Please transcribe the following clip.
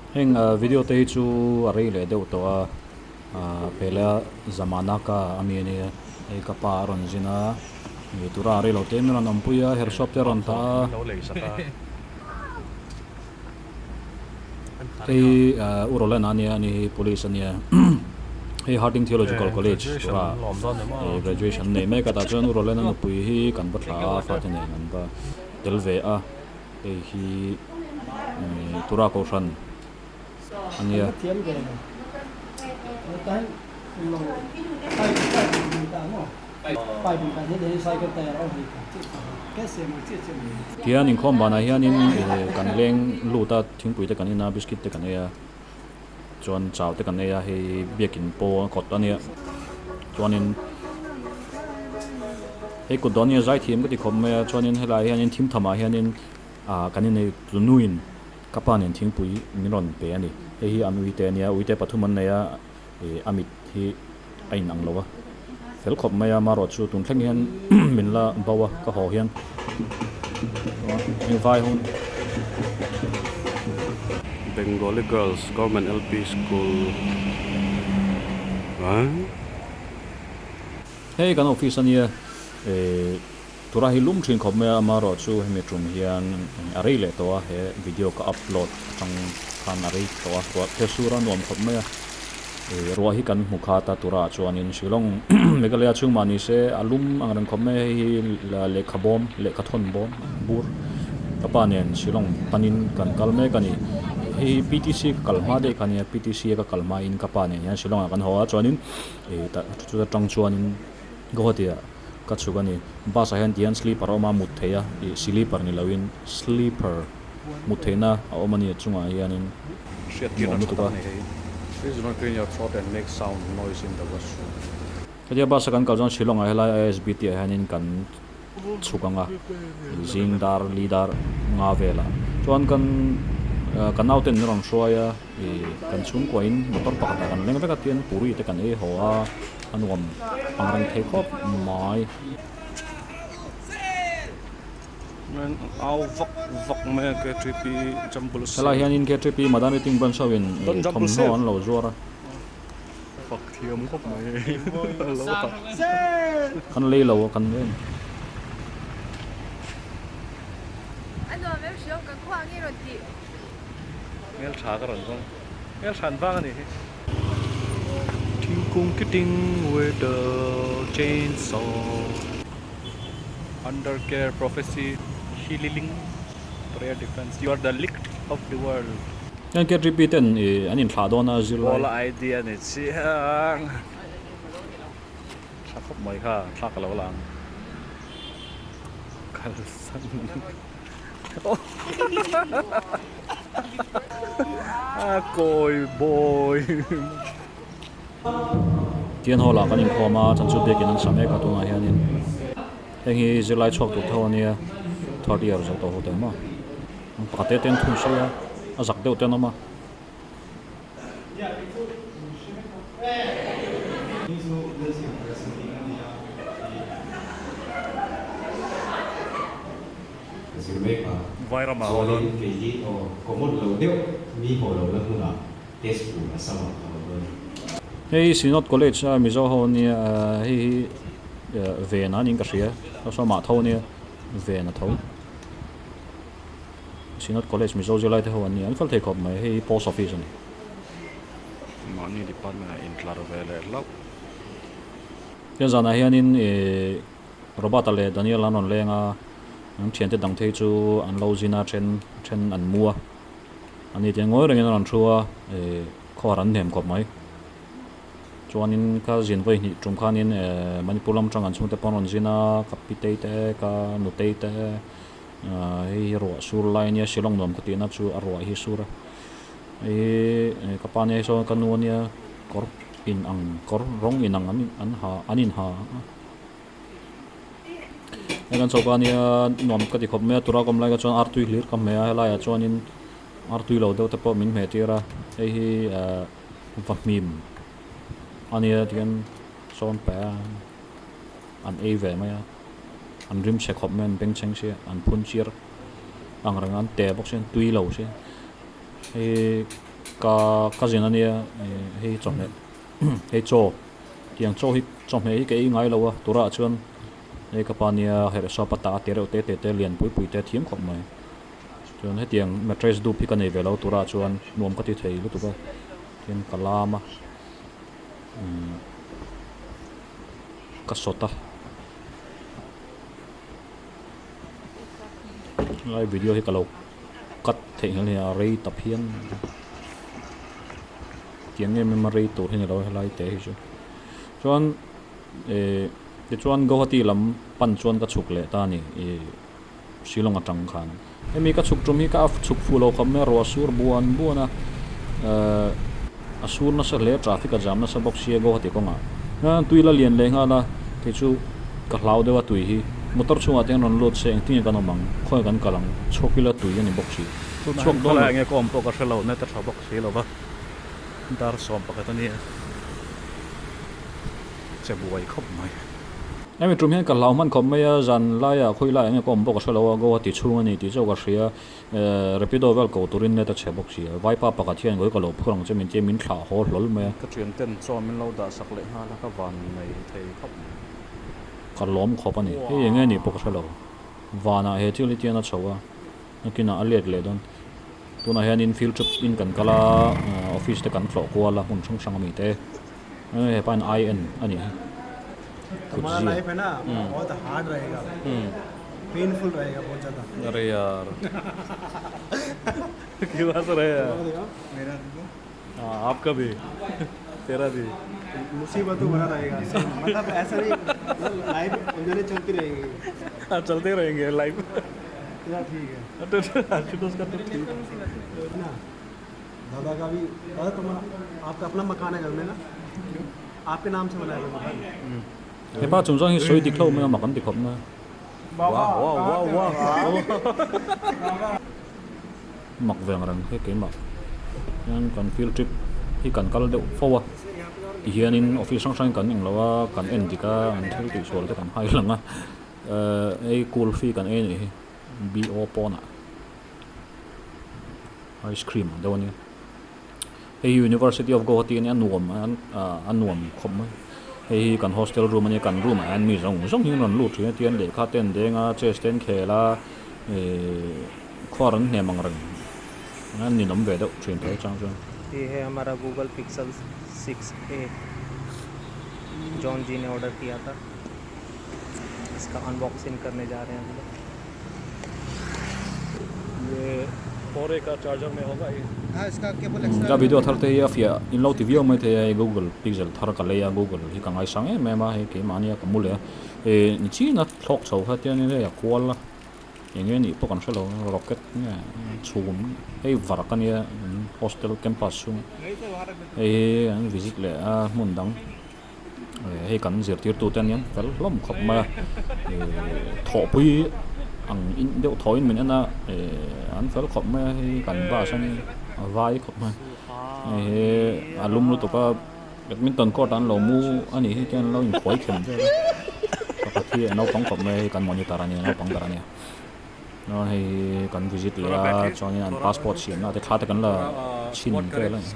Heng video te hi chu a rei leh deuh tawh a ah pele a zamana ka ami a nia hei ka pa a rawn zin a ih tura a rei lo te min rawn awmpui a herhsawp te a rawn tah a. Hei U Roland a nia ani hi police a nia hei Harding Theological College tura graduation an nei mek a tah chuan U Roland a nupui hi kan va thla a fate nen an va tel ve a hei hi tura kohhran a nia. Tihian inkhawm banah hianin ih kan leng lut a thingpui te kan in a biscuit te kan ei a chuan chau te kan ei a hei biakin pawh a kawt a nia chuanin hei kut dawn hi a zai thiam ka ti khawp mai a chuanin helaiah hianin thim thamah hianin ah kan inei nuin ka pa nen thingpui min rawn pe a ni hei hi an uite a nia uite pathum an nei a ih a mit hi a in ang lo a fel khawp mai a marawh chu tun thleng hian min la bo a ka haw hian heng vai hun Bengali Girls Government LP School ah. Hei kan office a nia eh tura hi lum thin khawp mai a marawh chu hemi tum hian a rei leh tawh a he video ka upload atang khan a rei tawh a ruah te sur a nuam khawp mai a. Ih ruah hi kan hmu khat a turah chuanin Shillong Meghalaya chhung mah ni se a lum ang reng khawp mai a hei hi lehkha bawm lehkha thawn bawm bur ka pa nen Shillong panin kan kal mek a ni hei hi PTC ka kal hma daih kha nia PTC a ka kal hmain ka pa nen hian Shillong ah kan haw a chuanin ih tah chuta tang chuanin Guwahati ah ka chhuk a ni bus ah hian tihian sleeper a awm a mut theih a ih sleeper ni loin sleeper. Hmuh theihna a awm a ni a chungah hianin nuam lutuk a. Hetia bus a kan kal chuan Shillong ah helai ISBT ah hianin kan chhuk ang a, zing dar li dar nga velah chuan kan ka nauten min rawn hruai a, ih kan chhungkuain motor pakhatah kan leng vek a tian puri te kan ei haw a, a nuam ang reng thei khawp mai. Au vak vak mai a KTP jumble sale. Helai hianin KTP Madani Ting Branch ho in thawmhnaw an lo zuar a. Fak thiam khawp mai lo ha. Kan lei lo a kan en. A nuam em hriau ka khuang i rawn tih. Hmel tha ka rawn zawng. Hmel hran vang a nih hi. Thingkung kiting with the chainsaw. Under care prophecy healing prayer defense you are the light of the world. Heng KTP ten ih an inthlah dawn a zirlai. Paula idea ni chiang. Tha khawp mai kha thlak a lo la ang. Kalsan. A kawi bawi. Tian hall ah kan inkhawm a chan chu biakin an sa mek a tunah hianin heng hi zirlai chhuak tur tho ania third year zo tawh ho te maw an pakhat te te an thun sawi a a zak deuh te an awm a. Vairama ho dawn. Hei Synod College a Mizo ho ania hei hi ven a niin ka hria saw mah tho ania ven a tho Synod College Mizo zirlai te ho an nia an fel thei khawp mai hei hi post office a ni. Mahni department ah intlar ve leh hlauh. Heng zanah hianin ih Robert-a leh Daniel an rawn leng a an thiante dang te hi chu an lo zin a then then an mu a. A ni tiang ngawi rengin a rawn thu a, ih khawhar an hnem khawp mai. Chuanin ka zin vawi hnih tum khanin eh Manipur lam atang an chhungte pawh an rawn zin a, ka pitei te, ka nutei te, ah hei hi ruah sur lai ania Shillong nuam ka tihna chu a ruah hi sur a. Hei hi ka pa nia sawn ka nu ania kawr in ang kawr rawng in ang an an ha an in ha a. Hei kan chhoh ania nuam ka ti khawp mai a tura ka awm lai kha chuan artui hlir ka hmeh a helaiah chuanin artui lo deuh te pawh min hmeh tir a hei hi ehh vahmim ania tihian sawn paih a an ei ve mai a an rim chhe khawp mai a an bengchheng sia an phun chiar ang reng a an te bawk sia an tui lo sia hei hi. Ka cousin ania hei chawhmeh hei chaw tiang chaw hi chawhmeh hi ka ei ngai lo a turah chuan hei ka pa nia herh sawp a tah a ti reuh te te te lian pui pui te a thiam khawp mai chuan hetiang mattress dup hi ka nei ve lo turah chuan nuam ka ti thei lutuk a tin ka lam a umm ka sawt a Helai video hi ka lo cut theih nghal a rei ta phian tiang em em a rei tur hi ni lo helai te hi chu chuan eh tichuan Guwahati lam pan chuan ka chhuk leh ta a ni ih Shillong atang khan hemi ka chhuk tum hi ka chhuk fuh lo khawp mai a ruah sur buan buan a eh a sur nasa hle traffic a jam nasa bawk sia Guwahati kawngah tui la lian leh nghal a kei chu ka hlau deuh a tui hi motor chhungah te hian rawn lut se engtin nge kan awm ang khawnge kan kal ang chhuak ila tui a ni bawk si Chhuak dawn lo. Enge ka awm pawh ka hre lo net a tha bawk si lo va dar 11 a nia che buai khawp mai. Hemi tum hian ka hlau hman khawp mai a zan laiah khawi laiah enge ka awm pawh ka hre lo a Guwahati chhung a ni tih chauh ka hria Rapido vel ko turin net a chhe bawk si a vaipa pakhat hian kawi ka lo phur ang che min tia min thlah haw hlawl mai a. Ka thian ten chaw min lo dah sak leh nghal a ka van nei thei khawp mai. Ka lawm khawp a ni. Hei enge nih pawh ka hre lo. Vanah he thil hi tian a chho a, nakinah a let leh dawn. Tunah hianin field trip in kan kal a, office te kan tlawh kual a hmun hrang hrang ami te. Hepa hian ai en a nih hi. Kut zia. Arey yaar. Kyun has rahe yaar. Aapka bhi. Tera bhi. मुसीबत बना रहेगा मतलब ऐसा नहीं लाइफ उलझने चलती रहेंगी हाँ चलते रहेंगे लाइफ तेरा ठीक है आशुतोष का तो ठीक ना दादा का भी दादा तुम्हारा आपका अपना मकान है घर में ना आपके नाम से बनाया हुआ मकान Hepa chungchang hi sawi dik hlauh mai a mak an ti khawp mai a. Wow wow wow wow Mak ve ang reng hi keimah hian kan field trip hi kan kal deuh fo a tihianin office hrang hrangin kan englo a kan en dik a an thil tih sual te kan hai lang a ehh hei kulfi kan ei a nih hi BO pawnah ice cream ang deuh a nia hei hi University of Guwahati a nia nuam a nuam khawp mai hei hi kan hostel room a nia kan room ah hian mi zawng zawng hi an rawn lut thin a tihian lehkha te an deng a chess te an khel a ehh khuar an hnem ang reng a ninawm ve deuh thin tho chang chuan. Ye hai hamara Google Pixel 6a John ji ne order kiya tha iska unboxing karne ja rahe hain hum log. Ye 4A ka charger mein hoga ye. Ka video thar te hi a fiah in lo ti viau mai thei a hei Google Pixel thar ka lei a Google hi ka ngaisang em em a hei keimahni a ka mu leh a eh ni chin a thlawk chho kha tiangin hei a kual a eng nge nih pawh kan hre lo rocket nge chhum hei vark a nia hostel campus chhung hei hi an visit leh a hmun dang. Hei kan zirtirtu te aniang fel hlawm khawp mai a thawhpui ang in deuh thawhin min en a an fel khawp mai a hei kan bus a nia a vai khawp mai hei hi a lum lutuk a badminton court ah an lo mu a nih hi chuan an lo inkhuai khem vel a pakhat hi a naupang khawp mai a hei kan monitor a nia naupang ber a nia chuan hei hi kan visit leh a chuanin an passport siamna te thla te kan la chhin vel a ni.